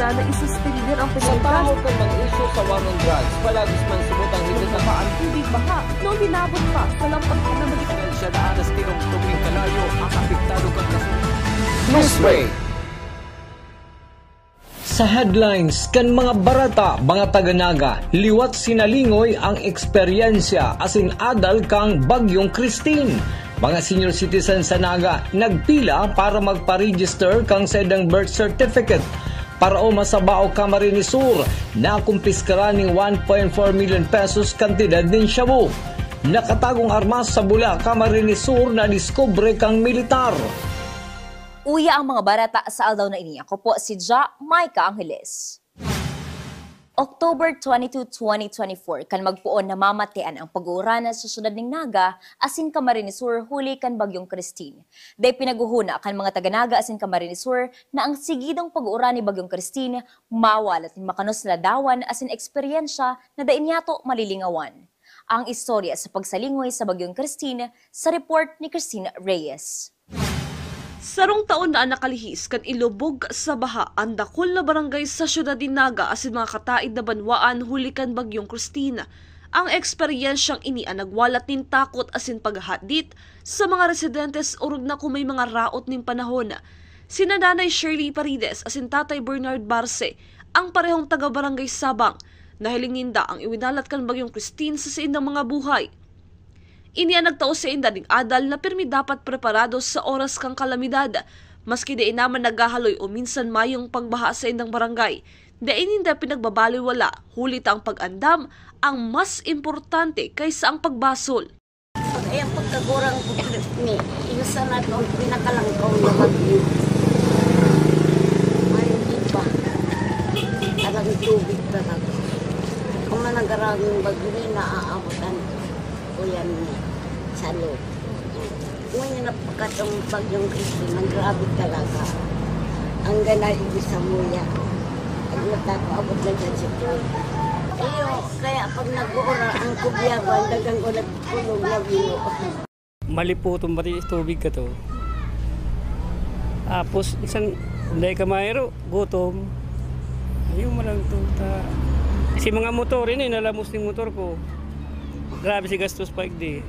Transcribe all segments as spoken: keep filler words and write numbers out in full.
Na isuspender ang Sa pagkakita. Tahaw kan mga isyu sa war on drugs, palagis man subot ang higit na ang tubig baha, nung hinabot pa sa lampag na mali- Siya na alas tirong tubig kalayo ang apektado kan kasunod. Newsbreak. Sa headlines kan mga barata, mga taga-Naga, liwat sinalingoy ang eksperyensya asin adal kan Bagyong Christine. Mga senior citizen sa Naga nagpila para magpa-register kan saindang birth certificate. Paraoma sa Bao, Camarines Sur, nakumpiskaran nin one point four million pesos kantidad nin shabu. Nakatagong armas sa Bula, Camarines Sur, nadiskubre kan militar. Uya ang mga barata sa aldaw na ini. Ako po si Ja Micah Angeles. October twenty-two, twenty twenty-four, kan magpoon namamatean ang pag-uuranan sa syudad nin Naga asin Camarines Sur huli kan Bagyong Christine. Dai pinaghohona kan mga taga-Naga asin Camarines Sur na ang sigidong pag-uuran ni Bagyong Christine mawalat nin makanos na ladawan asin eksperyensya na dai niyato malilingawan. Ang istorya sa pagsalingoy sa Bagyong Christine sa report ni Christine Reyes. Sarong taon na an nakalihis kan ilubog sa baha an dakul na barangay sa syudad nin Naga asin mga kataed na banwaan huli kan Bagyong Christine. Ang eksperyensyang ini an nagwalat nin takot asin paghahadit sa mga residentes orog na kun may mga raot nin panahon. Sina Nanay Shirley Paredes asin Tatay Bernard Barce, ang parehong taga Barangay Sabang, nahiling ninda ang iwinalat kan Bagyong Christine sa saindang mga buhay. Ini an nagtao sainda nin adal na pirmi dapat preparado sa oras kan kalamidad. Maski dai naman naghahaloy o minsan mayong pagbaha sa saindang barangay, dai ninda pinagbabalewala, huli ta ang pag-andam ang mas importante kaysa ang pagbasol. Pag, eh, ang pagkagurang ko, ni, isa na itong pinakalangkaw na bagyo. Ay, hindi pa. Alang tubig talaga. Kung managarang bagyo, eh, naaabutan ko yan, eh, sa loob. Ngayon, napakatong bagyong Christine, ang grabe talaga. Ang ganay, ibig sa muya. Ang matapaabot na dyan si Paul. Iyo, kaya pag nag-uura, ang kubyaban, dagang ko nagkulog na bino. Mali po itong pati tubig ka to. Tapos, isang, dahil ka mayro, gutom. Ayaw mo lang to, ta-, si mga motor, ini, nalamos ng motor ko. Grabe si gastos pa, igdi.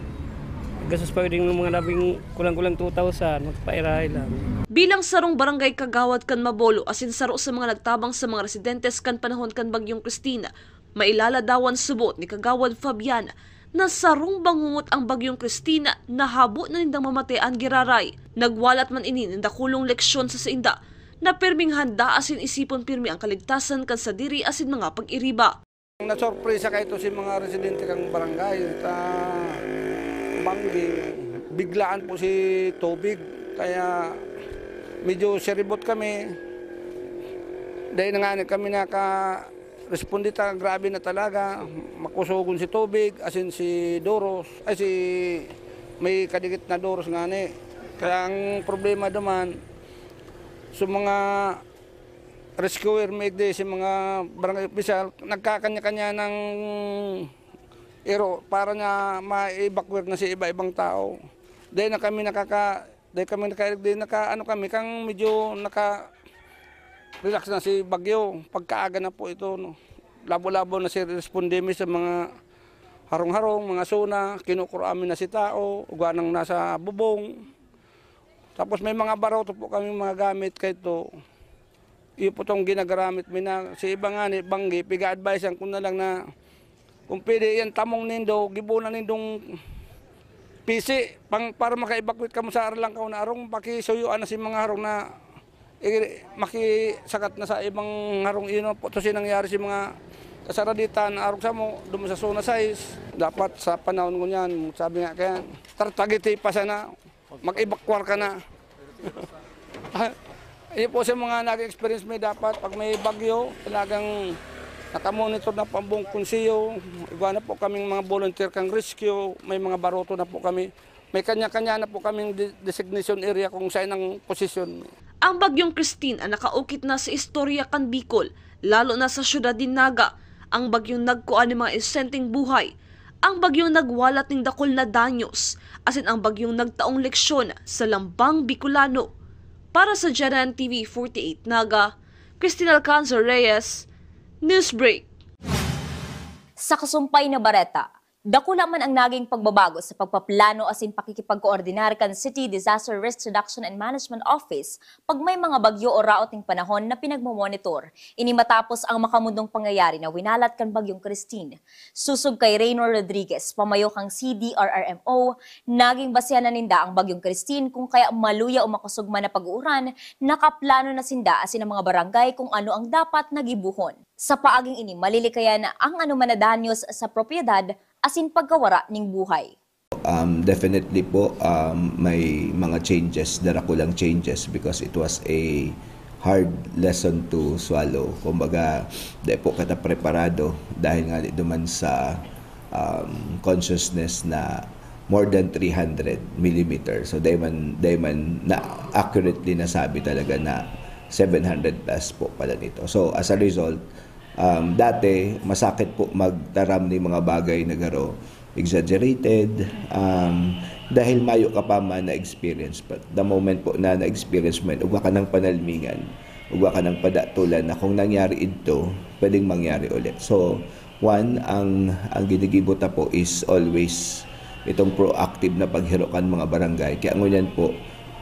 Gastos pa, igdi ng mga labing kulang-kulang two thousand, magpairahay lang. Bilang sarong barangay kagawad kan Mabolo, asin saro sa mga nagtabang sa mga residentes kan panahon kan Bagyong Christine, mailaladawan subot ni Kagawad Fabian na sarong bangungot ang Bagyong Christine na habo na nindang mamatay an giraray. Nagwalat man ini nin dakulong leksyon sa sainda na pirming handa asin isipon pirmi ang kaligtasan kan sadiri asin mga pag-iriba. Nasorpresa kaito si mga residente kan barangay ta banggi, biglaan po si tubig. Kaya medyo siribot kami. Dahil na nga kami naka-, responde ta, grabe na talaga. Makusogon si tubig, asin si doros, ay, si, may kadikit na doros ngani. Kaya ang problema naman, sa mga rescuer, may igdi si mga barangay opisyal, nagkakanya-kanya ng iro para na ma-evacuate na si iba-ibang tao. Dahil na kami nakaka-, dahil kami naka-, di naka-, ano kami, kang medyo naka-relax na si Bagyo. Pagkaaga na po ito, no? Labo-labo na si responde mi sa mga harong-harong, mga sona, kinukuroan mi na si tao, ugwa nang nasa bubong. Tapos may mga baroto po kami mga gamit kay to. Iyo po tong ginagaramit mi na si iba nga ni banggi, piga-advisean ko na lang na kung pwede yan, tamong nindo, gibo na nindong pisi, pang, para maka-evacuate kamo sa Arlangkaw na arong, pakisuyuan na si mga harong na, eh, makisakat na sa ibang harong. Iyo na po to si nangyari si mga kasaraditan na arong samo, dumo sa zona sais. Dapat sa panahon ngunyan, sabi nga kaya, tartagiti pa sana. Mag-evacuar ka na. Ayun po sa mga nag-experience may dapat pag may bagyo, talagang nakamonitor na po ang buong konseho. Igwa na po kaming mga volunteer kang rescue, may mga baroto na po kami. May kanya-kanya na po kaming de-, designation area kung saan ang posisyon. Ang Bagyong Christine ang nakaukit na sa istorya kan Bicol, lalo na sa syudad nin Naga. Ang bagyong nagkua nin mga inosenteng buhay, ang bagyong nagwalat nin dakul na danyos, asin ang bagyong nagtaong leksyon sa lambang Bicolano. Para sa G N N T V forty-eight Naga, Christine Alcanzar Reyes, Newsbreak. Sa kasumpay na bareta, dakula man ang naging pagbabago sa pagpaplano asin pakikipagkoordinar kan City Disaster Risk Reduction and Management Office pag may mga bagyo o raot ning panahon na pinagmomonitor. Ini matapos ang makamundong pangyayari na winalat kan Bagyong Christine. Susog kay Reynor Rodriguez, pamayo kan C D R R M O, naging basehan na ninda ang Bagyong Christine, kung kaya maluya o makosog man na pag-uuran, nakaplano na sinda asin ang mga barangay kung ano ang dapat na gibohon. Sa paaging ini, malilikayan ang anoman na danyos sa propiedad asin pagkawara ning buhay. Um, definitely po, um, may mga changes, darakulang changes, because it was a hard lesson to swallow. Kumbaga, di po kita preparado dahil nga di duman sa um, consciousness na more than three hundred millimeter. So, dahil man, dahil man na accurately nasabi talaga na seven hundred plus po pala nito. So, as a result, um, dati, masakit po magtaram ng mga bagay na garo, exaggerated, um, dahil mayo ka pa man na-experience. But the moment po na na-experience mo yan, ugwa ka ng panalmingan, ugwa ka ng padatulan na kung nangyari ito, pwedeng mangyari ulit. So, one, ang, ang ginigibo ta po is always itong proactive na paghiro kan mga barangay. Kaya ngunyan po,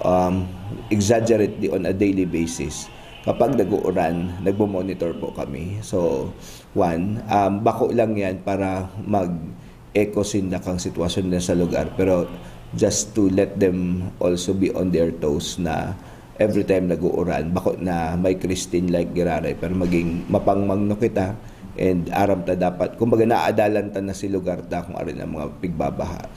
um, exaggerately on a daily basis, kapag nag-uuran, nagmo-monitor po kami. So, one, um, bako lang yan para mag-echo sinda kang sitwasyon na sa lugar. Pero just to let them also be on their toes na every time nag-uuran, bako na may Christine-like giraray, pero maging mapangmangno kita and aram ta dapat, kumbaga naadalan ta na si lugar ta kung arin ang mga pigbabaha.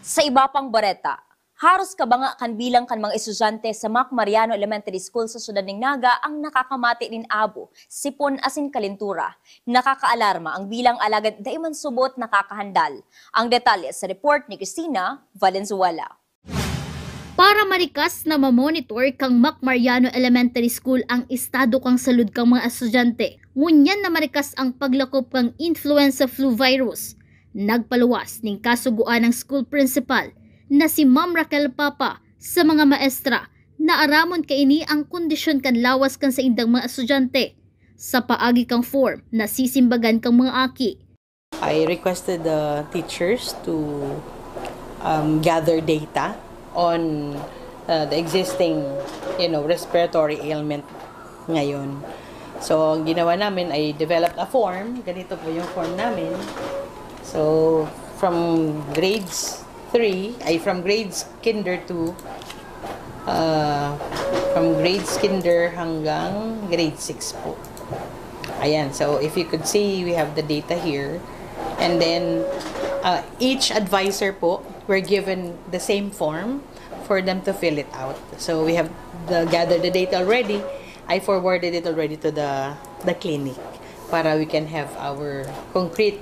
Sa iba pang bareta, haros kabanga kan bilang kan mga estudyante sa Mac Mariano Elementary School sa siyudad ning Naga ang nakakamati nin abo, sipon asin kalintura. Nakakaalarma ang bilang alagad dai man subot nakakahandal. Ang detalye sa report ni Christina Valenzuela. Para marikas na mamonitor kang Mac Mariano Elementary School ang estado kang salud kang mga estudyante, ngunyan na marikas ang paglakop kang influenza flu virus. Nagpaluwas ning kasugoan ang school principal na si Ma'am Raquel Papa sa mga maestra na aramon kaini ang kondisyon kan lawas kan saindang mga estudyante. Sa paagi kang form na sisimbagan kang mga aki. I requested the teachers to um, gather data on uh, the existing, you know, respiratory ailment ngayon. So, ang ginawa namin ay developed a form. Ganito po yung form namin. So, from grades three, ay from grades kinder to, uh, from grades kinder hanggang grade six po. Ayan, so if you could see, we have the data here. And then, uh, each advisor po, we're given the same form for them to fill it out. So we have the, gathered the data already. I forwarded it already to the, the clinic para we can have our concrete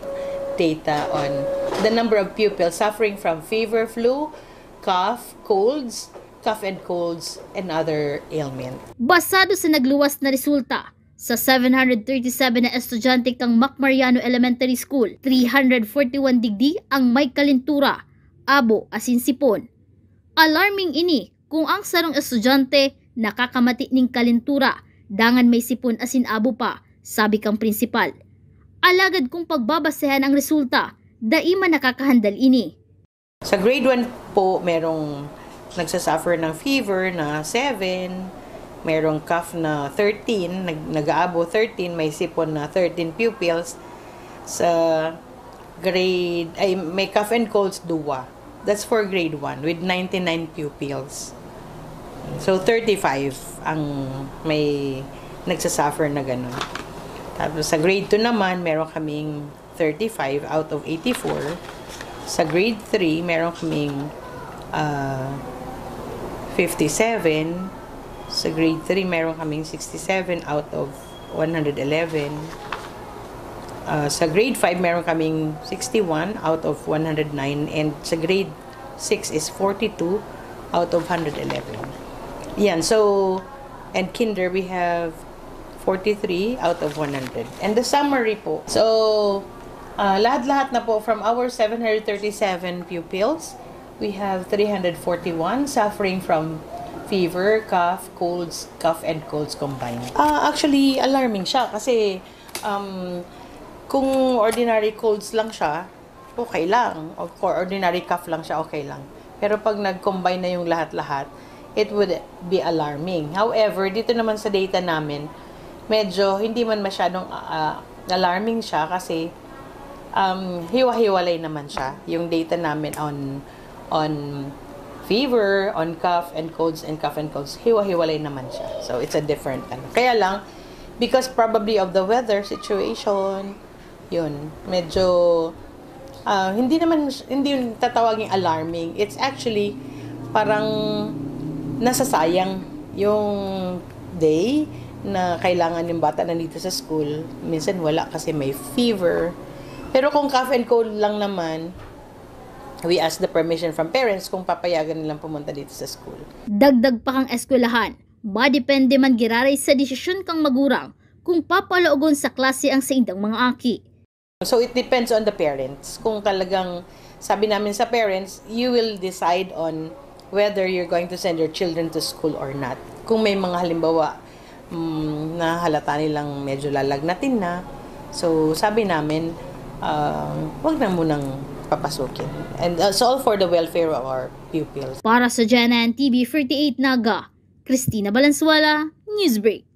data on the number of pupils suffering from fever, flu, cough, colds, cough and colds, and other ailment. Basado sa nagluwas na resulta, sa seven hundred thirty-seven na estudyante kang Mac Mariano Elementary School, three hundred forty-one digdi ang may kalintura, abo asin sipon. Alarming ini kung ang sarong estudyante nakakamati ning kalintura, dangan may sipon asin abo pa, sabi kang prinsipal. Alagad kung pagbabasehan ang resulta, dai man nakakahandal ini. Sa grade one po, merong nagsasuffer ng fever na seven, merong cough na thirteen, nag nag-aabo thirteen, may sipon na thirteen pupils. Sa grade, ay, may cough and colds, duwa. That's for grade one with ninety-nine pupils. So, thirty-five ang may nagsasuffer na gano'n. Tapos sa grade two naman, meron kaming thirty-five out of eighty-four. Sa grade three, meron kaming ah, fifty-seven. Sa grade three, meron kaming sixty-seven out of one hundred eleven. Ah, sa grade five, meron kaming sixty-one out of one hundred nine. And sa grade six is forty-two out of one hundred eleven. Yan. So, and kinder, we have forty-three out of one hundred. And the summary po. So, ah, lahat-lahat na po, from our seven hundred thirty-seven pupils, we have three hundred forty-one suffering from Fever, cough, colds, cough and colds combined. Ah, actually, alarming siya kasi, um, kung ordinary colds lang siya, okay lang. Of course, ordinary cough lang siya, okay lang. Pero pag nag-combine na yung lahat-lahat, it would be alarming. However, dito naman sa data namin, medyo hindi man masyadong, ah, alarming siya kasi, um, hiwa-hiwalay naman siya. Yung data namin on, on fever, on cough and colds and cough and colds, hiwa-hiwalay naman siya. So, it's a different, ano. Kaya lang, because probably of the weather situation, yun, medyo, ah, hindi naman, hindi yung tatawaging alarming. It's actually parang nasasayang yung day na kailangan yung bata nandito sa school. Minsan wala kasi may fever. Pero kung cough and cold lang naman, we ask the permission from parents kung papayagan nilang pumunta dito sa school. Dagdag pa kan eskwelahan, madepende man giraray sa desisyon kan magurang kung papalaogon sa klase ang saindang mga aki. So it depends on the parents. Kung talagang, sabi namin sa parents, you will decide on whether you're going to send your children to school or not. Kung may mga halimbawa, mm, nahalata nilang medyo lalagnatin na, so sabi namin, ah, wag na munang papasukin. And that's all for the welfare of our pupils. Para sa G N N T V forty-eight Naga, Christina Valenzuela, Newsbreak.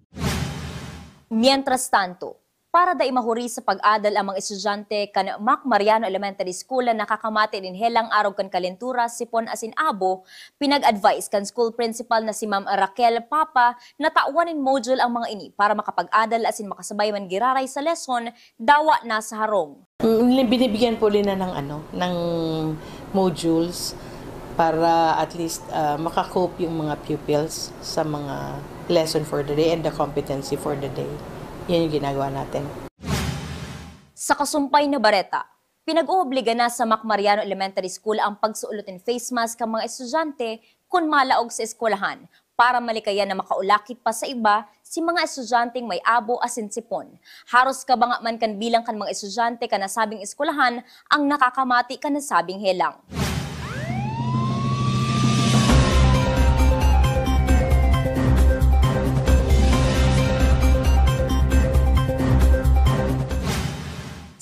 Mientras tanto, para dai mahuri sa pag-adal ang mga estudyante kan Mac Mariano Elementary School na nakakamati nin helang arog kan kalentura, sipon asin abo, pinag-advise kan school principal na si Ma'am Raquel Papa na tawan nin module ang mga ini para makapag-adal asin makasabay man giraray sa lesson, dawa na sa harong. Mm, binibigyan po nila ng ano, ng modules para at least, ah, makakope yung mga pupils sa mga lesson for the day and the competency for the day. Yan yung ginagawa natin. Sa kasumpay na bareta, pinag-oobliga na sa Mac Mariano Elementary School ang pagsuot nin face mask kan mga estudyante kun malaog sa eskwelahan para malikayan na makaulakip pa sa iba si mga estudyanteng may abo asin sipon. Haros kabanga man kan bilang kan mga estudyante kan nasabing eskwelahan ang nakakamati kan nasabing helang.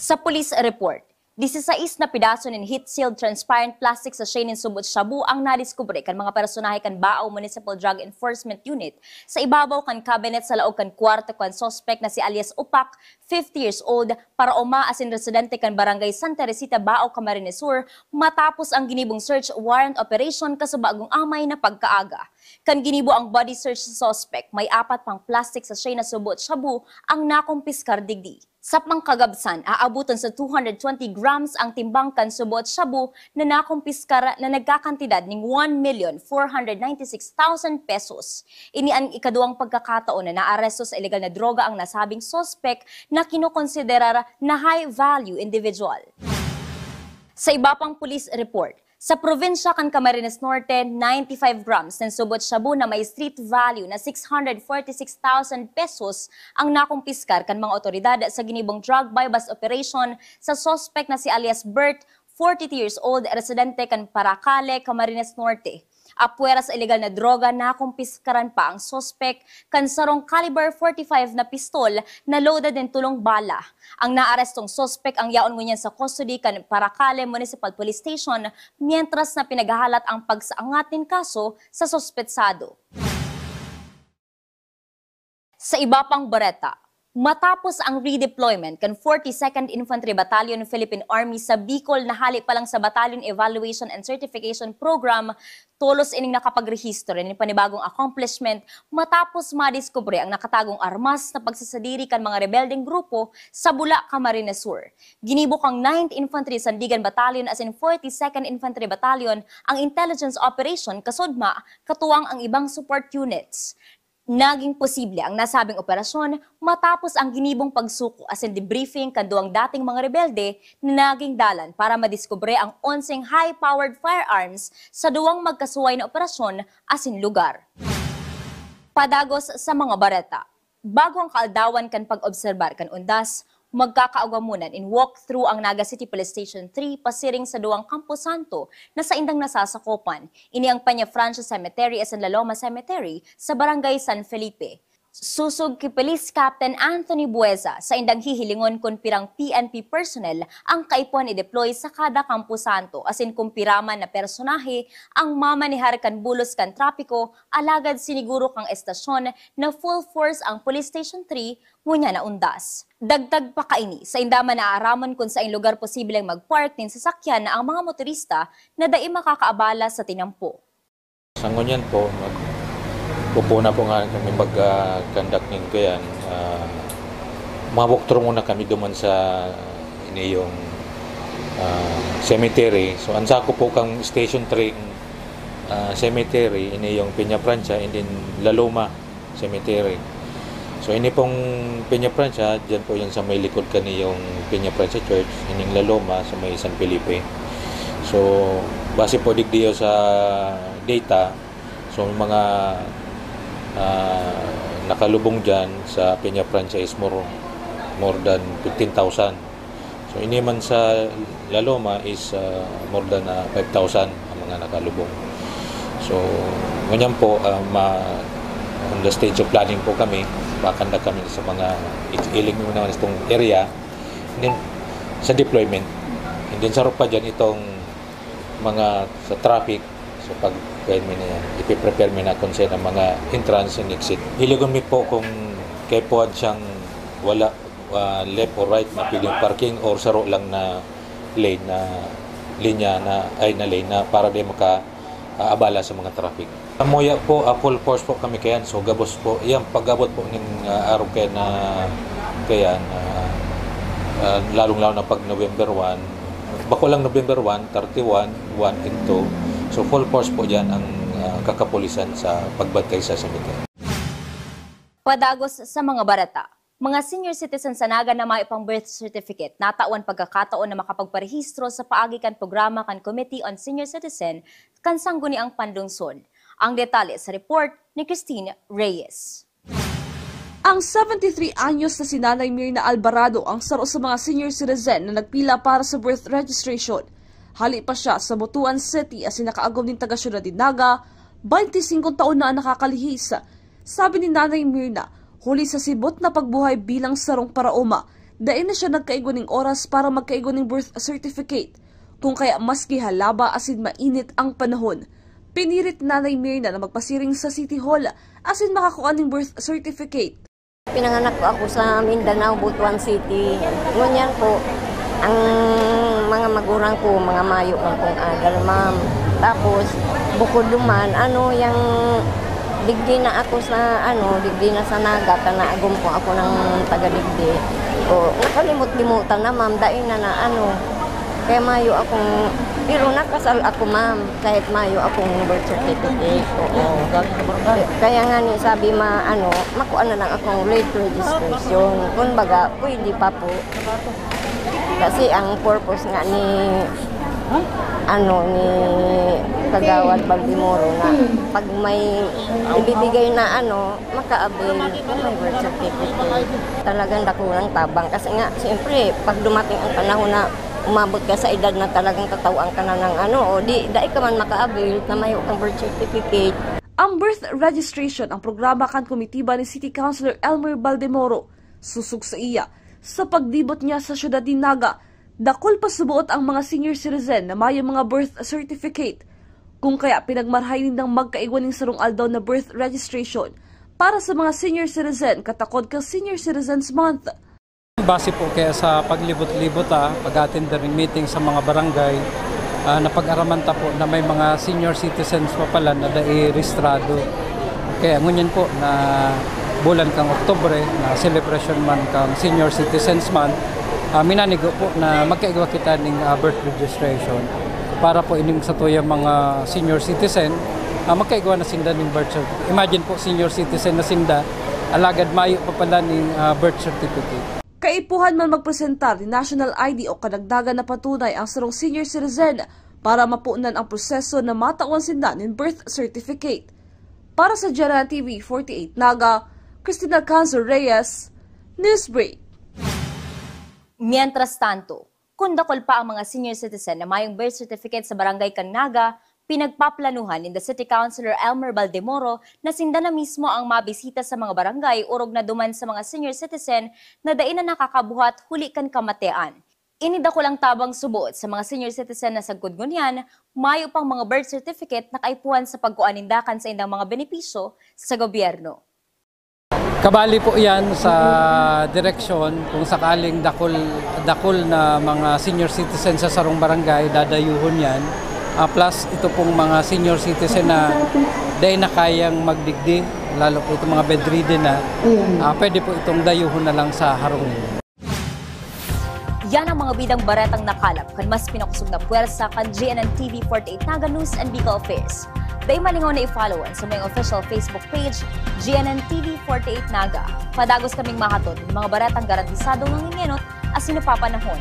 Sa police report, disisais na pidaso nin heat-sealed transparent plastic sachet nin subot shabu ang nadiskubre kan mga personahe kan Baao Municipal Drug Enforcement Unit sa ibabaw kan cabinet sa laog kan kwarto kan suspek na si alias Upak, fifty years old, paraoma asin residente kan Barangay Santa Teresita, Baao, Camarines Sur, matapos ang ginibong search warrant operation kasubagong amay na pagkaaga. Kan ginibo ang body search sa suspek, may apat pang plastic sachet na subot shabu ang nakumpiskar digdi. Sa pangkagabsan, aaboton sa two hundred twenty grams ang timbang kan subot shabu na nakumpiskar na nagkakantidad ning one million four hundred ninety-six thousand pesos. Ini an ikaduwang pagkakataon na naaresto sa ilegal na droga ang nasabing suspek na kinokonsiderar na high-value individual. Sa iba pang police report, sa probinsya kan Camarines Norte, ninety-five grams nin subot shabu na may street value na six hundred forty-six thousand pesos ang nakumpiskar kan mga otoridad sa ginibong drug buy-bust operation sa suspek na si alias Bert, forty-two years old, residente kan Paracale, Camarines Norte. Apwera sa ilegal na droga, nakumpiskaran pa ang suspek kan sarong caliber forty-five na pistol na loaded nin tolong bala. Ang naarestong suspek ang yaon ngunyan sa custody kan Paracale Municipal Police Station, mientras na pinaghahalat ang pagsaangat nin kaso sa suspetsado. Sa iba pang bareta, matapos ang redeployment kan forty-second Infantry Battalion Philippine Army sa Bicol na hali pa lang sa Battalion Evaluation and Certification Program, tolos ining nakapagrehistro nin panibagong accomplishment matapos madiskubre ang nakatagong armas na pagsasadiri kan mga rebeldeng grupo sa Bula, Camarines Sur. Ginibo kan ninth Infantry Sandigan Battalion asin forty-second Infantry Battalion ang intelligence operation, kasudma katuwang ang ibang support units. Naging posible ang nasabing operasyon matapos ang ginibong pagsuko asin debriefing kan duwang dating mga rebelde na naging dalan para madiskubre ang onseng high-powered firearms sa duwang magkasuway na operasyon asin lugar. Padagos sa mga bareta. Bago ang kaaldawan kan pag-obserbar kan undas, Magkakaagwamunan in walkthrough ang Naga City Police Station three pasiring sa duwang kamposanto na saindang nasasakopan. Ini ang Peñafrancia Cemetery asin La Loma Cemetery sa Barangay San Felipe. Susog ki Police Captain Anthony Bueza, saindang hihilingon kun pirang P N P personnel ang kaipuhan i-deploy sa kada kamposanto asin kun pira man na personahe ang mamanehar kan bulos kan trapiko, alagad siniguro kan estasyon na full force ang Police Station three ngunyan na undas. Dagdag pa kaini, sainda man naaraman kun saen lugar posibleng mag-park nin sasakyan na ang mga motorista na dai makakaabala sa tinampo. Sa ngunyan po, magpupuna po nga kami pag-conduct nin kayan. Uh, Mawalk through muna kami duman sa iniyong uh, cemetery. So, ang sako po kang Station three uh, cemetery, iniyong Peñafrancia, and then La Loma Cemetery. So, ini pong Peñafrancia, dyan po yan sa may likod kaniyong Peñafrancia Church, ining La Loma sa may San Felipe. So, base po digdiyo sa data, so, mga uh, nakalubong dyan sa Peñafrancia is more, more than fifteen thousand. So, ini man sa La Loma is uh, more than uh, five thousand ang mga nakalubong. So, ngunyan po, uh, ma, on the stage of planning po kami, makanda kami sa mga iling mo naman itong area, and then sa deployment, and then sa pa dyan itong mga sa traffic, so pag kaya mi na yan, ipiprepare mi na kung saan ang mga entrance and exit. Hiligon mi po kung kaya po siyang wala uh, left or right na pwedeng parking or saro lang na lane na linya na ay na lane na para di maka uh, abala sa mga traffic. Amuya po, uh, full force po kami kayan. So gabos po, yan pagabot po ning uh, araw kaya na kayan, uh, uh, lalong-lalo na pag November one, bako lang November one, thirty-one, one and two. So full force po diyan ang uh, kakapulisan sa pagbantay sa cemetery. Padagos sa mga barata. Mga senior citizen sa Naga na may pang birth certificate, natawan pagkakataon na makapagparehistro sa paagi kan programa kan Committee on Senior Citizen kan Sangguniang Panlungsod. Ang detalye sa report ni Christine Reyes. Ang seventy-three anyos na si Nanay Mirna Alvarado ang saro sa mga senior citizen na nagpila para sa birth registration. Hali pa siya sa Butuan City asin nakaagom nin taga-syudad nin Naga, baynte singko taon na ang nakakalihis. Sabi ni Nanay Mirna, huli sa sibot na pagbuhay bilang sarong paraoma, dai na siya nagkaigwa nin oras para magkaigwa nin birth certificate. Kung kaya maski halaba asin mainit ang panahon, pinirit ni Nanay Mirna na magpasiring sa City Hall asin makakua nin birth certificate. Pinanganak po ako sa Mindanao, Butuan City. Ngunyan po, ang mga magurang ko, mga mayo man pong adal, ma'am. Tapos, bukod duman, ano, yang digdi na ako sa, ano, digdi na sa Naga, ta naagom po ako ng taga-digdi. O, nakalimot-limutan na, ma'am, dai na na, ano, kaya mayo akong, pero nakasal ako, ma'am, kahit mayo akong birth certificate. Oo. Kaya nga ni sabi ma, ano, makuha na lang akong late registration. Kumbaga, pwede pa po. Kasi ang purpose nga ni, ano, ni Kagawad Baldemoro na pag may ibibigay na, ano, maka-avail kung may birth certificate. Talagang dakulang tabang kasi nga, siyempre, pag dumating ang panahon na umabot ka sa edad na talagang tatawaan ka na ng ano, o di, dai ka man maka-avail na mayo kang birth certificate. Ang birth registration ang programa kan komitiba ni City Councilor Elmer Baldemoro. Susog sa iya, sa paglibot niya sa syudad ni Naga, dakul pa suboot ang mga senior citizen na mayo mga birth certificate. Kung kaya pinagmarhay nindang magkaigwa ning sarong aldaw na birth registration para sa mga senior citizen katakod kan Senior Citizens Month. Base po kaya sa paglibot-libot, ah, pag-attend ning meeting sa mga barangay, ah, napag-araman ta po na may mga senior citizens pa pala na dai rehistrado. Kaya ngunyan po na bulan kang Oktubre, na celebration man kang Senior Citizens Month, ah, minanigo po na magkaigwa kita ning, ah, birth registration para po ining satuyang mga senior citizen, ah, magkaigwa na sinda ning birth certificate. Imagine po, senior citizen na sinda, alagad mayo pa pala ning, ah, birth certificate. Kaipuhan man magpresentar nin national I D o kadagdagan na patunay ang sarong senior citizen para mapunan ang proseso na matawan sinda nin birth certificate. Para sa G R N T V forty-eight Naga, Christina Canzo Reyes, Newsbreak. Mientras tanto, kun dakul pa ang mga senior citizen na mayong birth certificate sa barangay kan Naga, pinagpaplanuhan ninda City Councilor Elmer Baldemoro na sinda na mismo ang mabisita sa mga barangay orog na duman sa mga senior citizen na dai na nakakabuhat huli kan kamatean. Ini dakulang tabang suboot sa mga senior citizen na sagkod ngunyan, mayo pang mga birth certificate na kaipuhan sa pagkuan ninda kan saindang mga benepisyo sa gobyerno. Kabali po yan sa direksyon kung sakaling dakul, dakul na mga senior citizen sa sarong barangay, dadayuhon yan. Ah, plus ito pong mga senior citizen na dahil na kayang magdigdi, lalo po itong mga bedridden na, ah, pwede po itong dayuhon na lang sa harong ninyo. Yan ang mga bidang baretang nakalap kan mas pinakosog na pwersa kan G N N T V forty-eight Naga News and Bicol Affairs. Dai malingaw na i-follow an samuyang official Facebook page, G N N T V forty-eight Naga. Padagos kaming mahatod nin mga baretang garantisadong nangingenot asin napapanahon.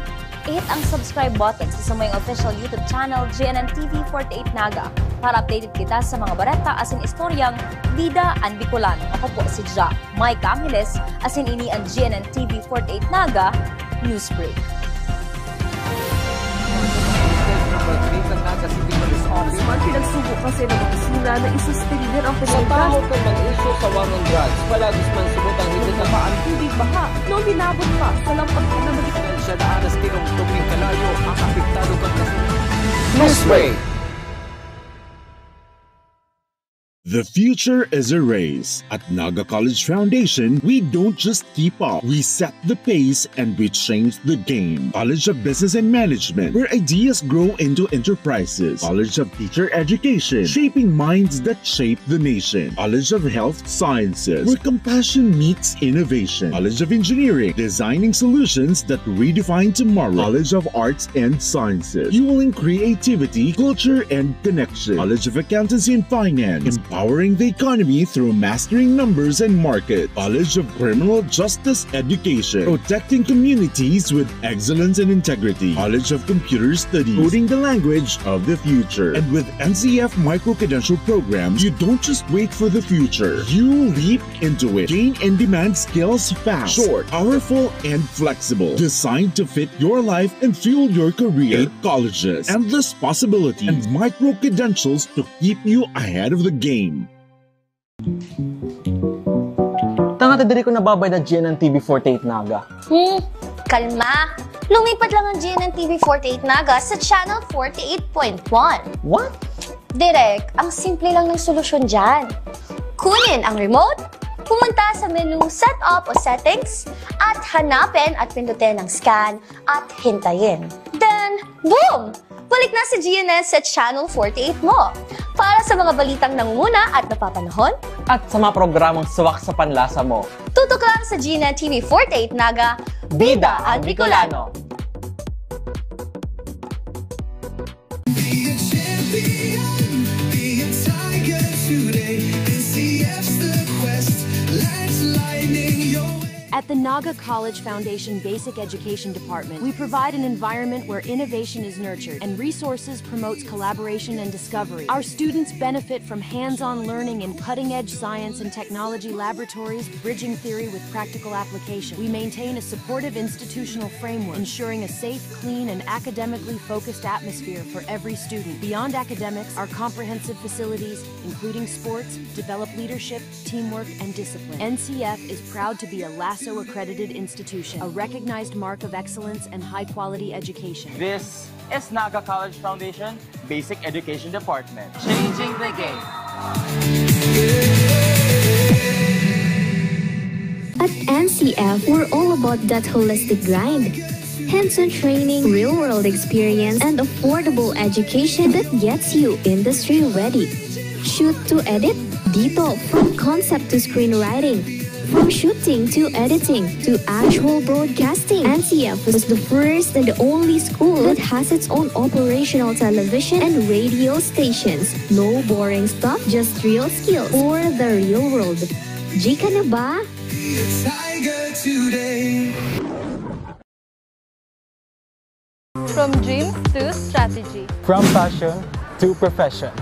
I-hit ang subscribe button sa samuyang official YouTube channel, G N N T V forty-eight Naga, para updated kita sa mga bareta asin istoryang bida an Bicolano. Ako po si Ja Mike Angeles, asin ini an G N N T V forty-eight Naga News Break. Mas man pinagsugo kasi ng opisina na isuspender ang Sa komunidad. tahop kan mga isyu sa war on drugs, palagis man subot ang higit na Ang tubig baha, noon binabot pa sa lampas na Dahil siya daan na tinungtong ning kalayo ang apektado kan kasi Newsbreak. The future is a race. At Naga College Foundation, we don't just keep up. We set the pace and we change the game. College of Business and Management, where ideas grow into enterprises. College of Teacher Education, shaping minds that shape the nation. College of Health Sciences, where compassion meets innovation. College of Engineering, designing solutions that redefine tomorrow. College of Arts and Sciences, fueling creativity, culture, and connection. College of Accountancy and Finance, empowering the economy through mastering numbers and market. College of Criminal Justice Education, protecting communities with excellence and integrity. College of Computer Studies, coding the language of the future. And with N C F micro-credential programs, you don't just wait for the future. You leap into it. Gain in-demand skills fast, short, powerful, and flexible. Designed to fit your life and fuel your career. Eight colleges, endless possibilities, and micro-credentials to keep you ahead of the game. Tanga ta diri ko nababayad na G N N T V forty-eight Naga. Hmm, kalma. Lumipat lang ang G N N T V forty-eight Naga sa Channel forty-eight point one. What? Direk, ang simple lang ng solusyon dyan. Kunin ang remote, pumunta sa menu Setup o Settings, at hanapin at pindutin ang Scan at hintayin. Then, boom! Balik na si G N S sa Channel forty-eight mo. Para sa mga balitang nangunguna at napapanahon, At sa mga programang swak sa panlasa mo. Tutok lang sa G N N T V forty-eight Naga, Bida ang Bicolano. Be a champion, be a tiger today. N C F's the quest, lights lightning your way. At the Naga College Foundation Basic Education Department, we provide an environment where innovation is nurtured and resources promotes collaboration and discovery. Our students benefit from hands-on learning in cutting-edge science and technology laboratories, bridging theory with practical application. We maintain a supportive institutional framework, ensuring a safe, clean, and academically focused atmosphere for every student. Beyond academics, our comprehensive facilities, including sports, develop leadership, teamwork, and discipline. N C F is proud to be a LASO accredited institution, a recognized mark of excellence and high quality education. This is Naga College Foundation Basic Education Department. Changing the game. At N C F, we're all about that holistic grind. Hands-on training, real-world experience, and affordable education that gets you industry ready. Shoot to edit, dito, from concept to screenwriting. From shooting to editing to actual broadcasting, N C F is the first and only school that has its own operational television and radio stations. No boring stuff, just real skills for the real world. G ka na ba? Be a tiger today. From dreams to strategy. From passion to profession.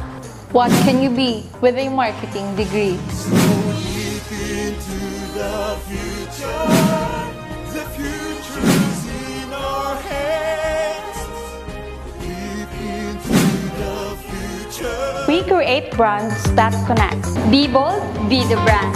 What can you be with a marketing degree? Leap into the future. The future is in Create brands that connect. Be bold, be the brand.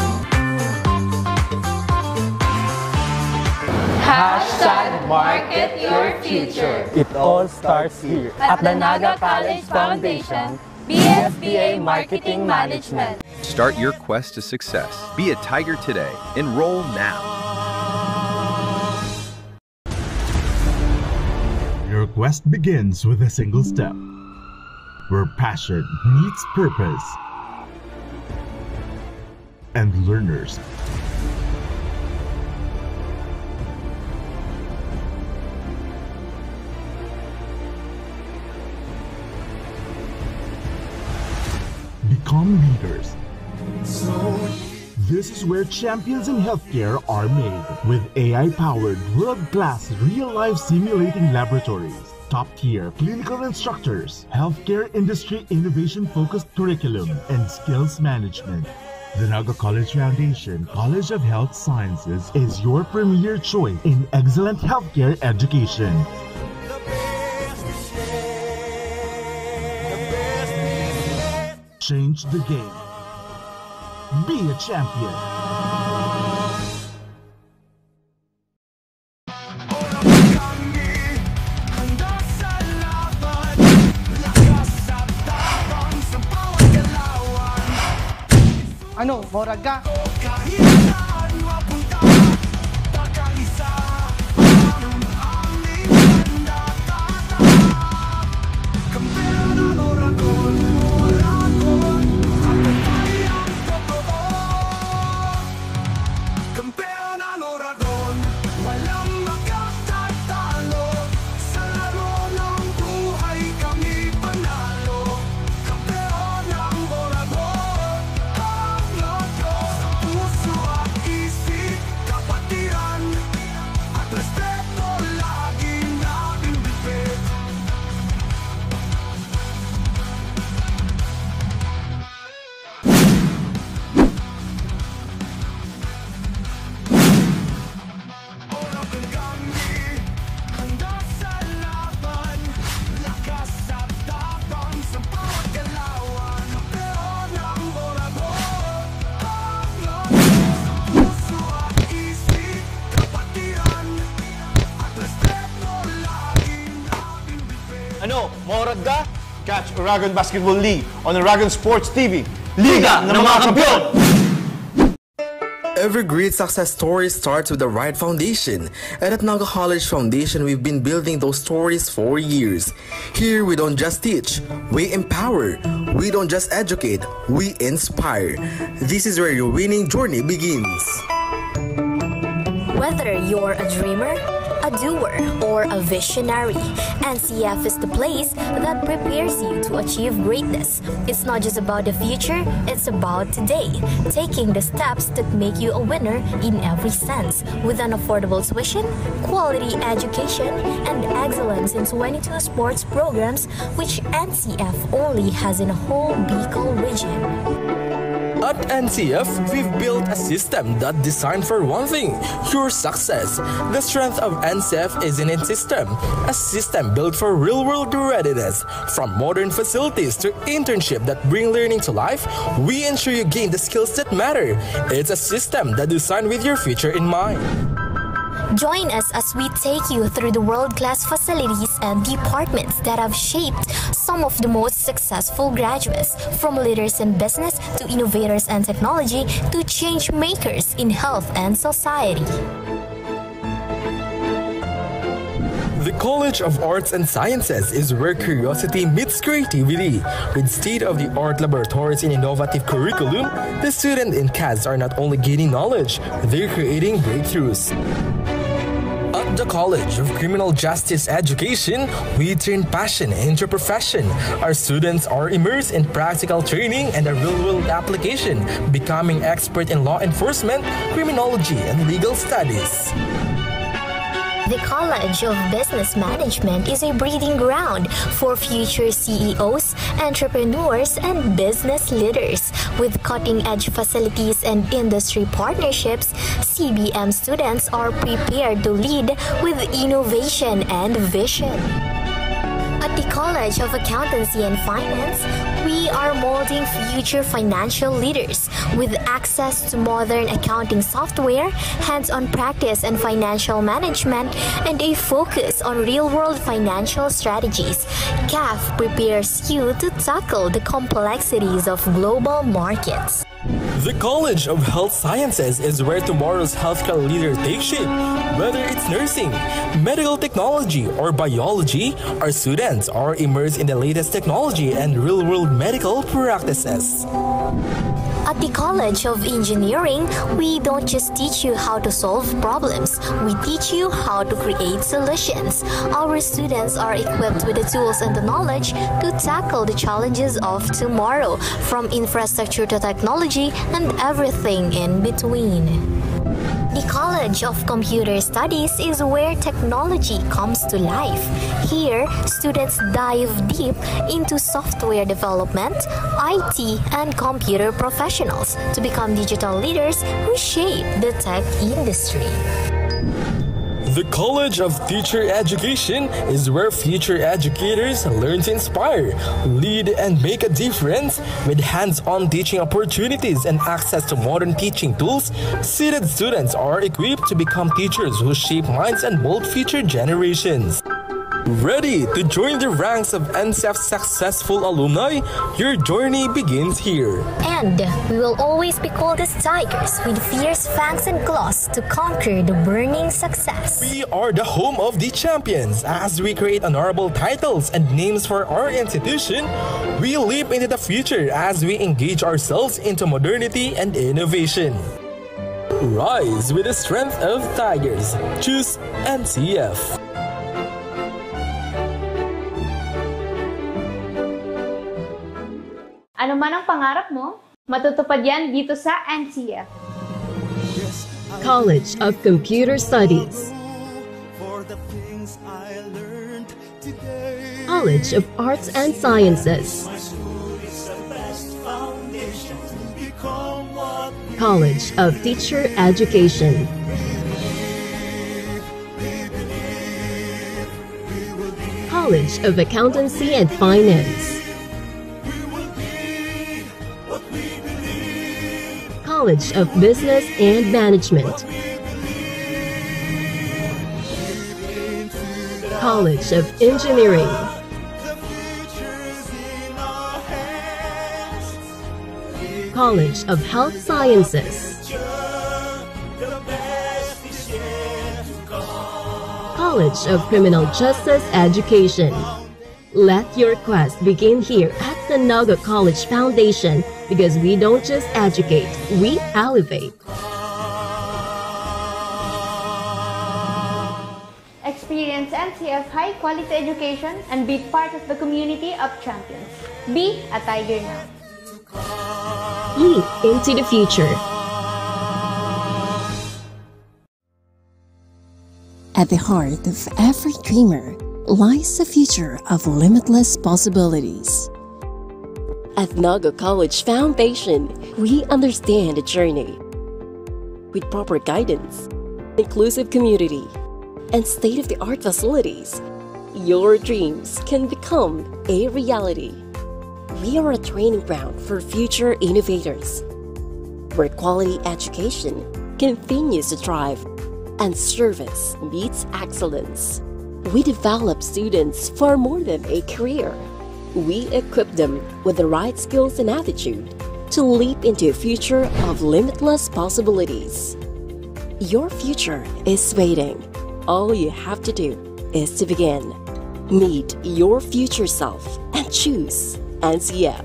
Hashtag market your future. It all starts here. At the Naga College Foundation, B S B A Marketing Management. Start your quest to success. Be a tiger today. Enroll now. Your quest begins with a single step, where passion meets purpose and learners become leaders. This is where champions in healthcare are made, with A I-powered, world-class, real-life simulating laboratories, top-tier clinical instructors, healthcare industry innovation-focused curriculum, and skills management. The Naga College Foundation College of Health Sciences is your premier choice in excellent healthcare education. Change the game. Be a champion. Ano, maurag ka? Kampeon ang Oragon, walang makatatalo. Sa laro ng buhay kami panalo. Kampeon ang Oragon, ang lotto sa puso at isip. Kapatiran at respeto lagi natin bibit. Ano, maurag ka? Catch Oragon Basketball League on Oragon Sports T V. Liga ng mga Kampeon! Every great success story starts with the right foundation. And at Naga College Foundation, we've been building those stories for years. Here, we don't just teach, we empower. We don't just educate, we inspire. This is where your winning journey begins. Whether you're a dreamer, a doer, or a visionary, N C F is the place that prepares you to achieve greatness. It's not just about the future, it's about today. Taking the steps that make you a winner in every sense, with an affordable tuition, quality education, and excellence in twenty-two sports programs, which N C F only has in a whole Bicol region. At N C F, we've built a system that designed for one thing, your success. The strength of N C F is in its system, a system built for real-world readiness. From modern facilities to internship that bring learning to life, we ensure you gain the skills that matter. It's a system that designed with your future in mind. Join us as we take you through the world-class facilities and departments that have shaped some of the most successful graduates, from leaders in business to innovators and technology to change makers in health and society. The College of Arts and Sciences is where curiosity meets creativity. With state-of-the-art laboratories and innovative curriculum, the students in CAS are not only gaining knowledge, they're creating breakthroughs. At the College of Criminal Justice Education, we turn passion into profession. Our students are immersed in practical training and a real-world application, becoming expert in law enforcement, criminology, and legal studies. The College of Business Management is a breeding ground for future C E Os, entrepreneurs, and business leaders. With cutting-edge facilities and industry partnerships, C B M students are prepared to lead with innovation and vision. At the College of Accountancy and Finance, We are molding future financial leaders with access to modern accounting software, hands-on practice in financial management, and a focus on real-world financial strategies. CAF prepares you to tackle the complexities of global markets. The College of Health Sciences is where tomorrow's healthcare leader takes shape. Whether it's nursing, medical technology, or biology, our students are immersed in the latest technology and real-world medical practices. At the College of Engineering, we don't just teach you how to solve problems, we teach you how to create solutions. Our students are equipped with the tools and the knowledge to tackle the challenges of tomorrow, from infrastructure to technology and everything in between. The College of Computer Studies is where technology comes to life. Here, students dive deep into software development, I T, and computer professionals to become digital leaders who shape the tech industry. The College of Teacher Education is where future educators learn to inspire, lead, and make a difference. With hands-on teaching opportunities and access to modern teaching tools, seeded students are equipped to become teachers who shape minds and mold future generations. Ready to join the ranks of N C F's successful alumni? Your journey begins here. And we will always be called as tigers with fierce fangs and claws to conquer the burning success. We are the home of the champions. As we create honorable titles and names for our institution, we leap into the future as we engage ourselves into modernity and innovation. Rise with the strength of tigers. Choose N C F. Ano man ang pangarap mo, matutupad yan dito sa N C F. College of Computer Studies, College of Arts and Sciences, College of Teacher Education, College of Accountancy and Finance, College of Business and Management, College of Engineering, College of Health Sciences, College of Criminal Justice Education. Let your quest begin here at the Naga College Foundation, because we don't just educate, we elevate. Experience N C F high quality education and be part of the community of champions. Be a tiger now. Leap into the future. At the heart of every dreamer lies a future of limitless possibilities. At Naga College Foundation, we understand the journey. With proper guidance, inclusive community, and state-of-the-art facilities, your dreams can become a reality. We are a training ground for future innovators, where quality education continues to thrive and service meets excellence. We develop students for more than a career. We equip them with the right skills and attitude to leap into a future of limitless possibilities. Your future is waiting. All you have to do is to begin. Meet your future self and choose N C F.